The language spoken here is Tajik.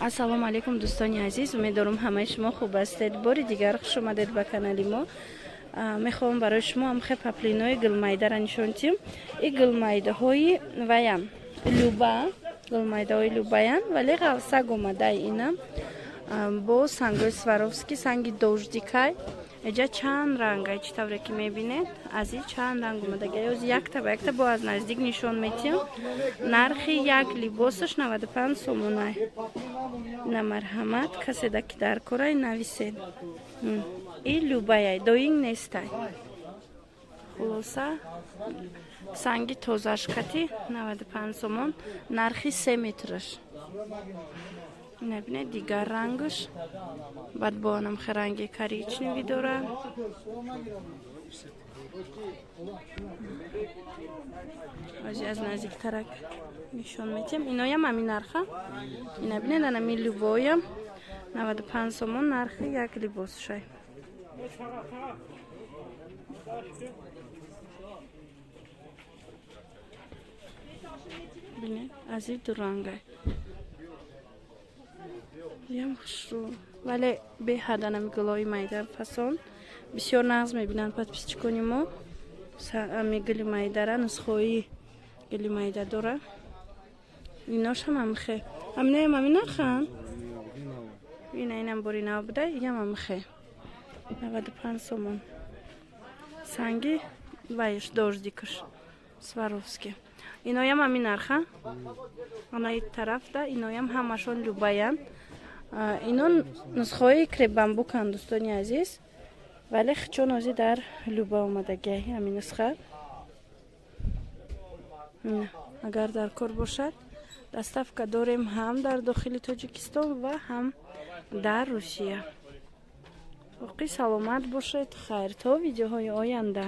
Ассалому алайкум, дӯстони азиз, умеддорум, ҳамаи шумо хуб ҳастед. Бори дигар хуш омадед ба канали мо. Мехоҳам барои шумо ҳамхе паплинои гулмайдара нишон диҳем. И гулмайдаҳои ваян люба, гулмайдаҳои любаян, вале ғалсак омадай. Ина бо сангои Сваровски, санги дождикай. Эҷа чанд рангай, чӣ тавре ки мебинед, аз и чанд ранг омадагай. Оз якта ба якта бо аз наздик нишон метиҳам. Нархи як либосаш 95 сомонай. На, марҳамат, каседа ки дар корай, нависед. И любаяй, доинг нестай. Хулоса, санги тозаш кати 95 сомон нархи 3 метраш. Набинед, дигар рангаш баъд бо анамхе ранги коричневый дора. Ози аз наздиктарак нишон метиҳам. Иноям ҳамин нарха. Ина бинед, анами любоям 95 сомон нархи як либосшай. Бинед, аз и дурангай ям хушрӯ, вале беҳад анами гулои майда фасон бисёр нағз мебинанд подписчикони мо. Ами гули майдара, нусхои гули майда дора. Иношам амхе, аминаям ами нархан. Ина, инам бори нав буда, иям амхе 95 сомон. Санги вайш дождикаш Сваровски. Иноям ами нарха. Анаи тарафда иноям ҳамашон любаян. Ино нусхаҳои крепбамбуканд, дӯстони азиз, вале чон ози дар люба омадагиай ҳамин нусха. Агар дар кор бошад, доставка дорем ҳам дар дохили Тоҷикистон ва ҳам дар Русия. Боқӣ саломат бошед, хайр, то видеоҳои оянда.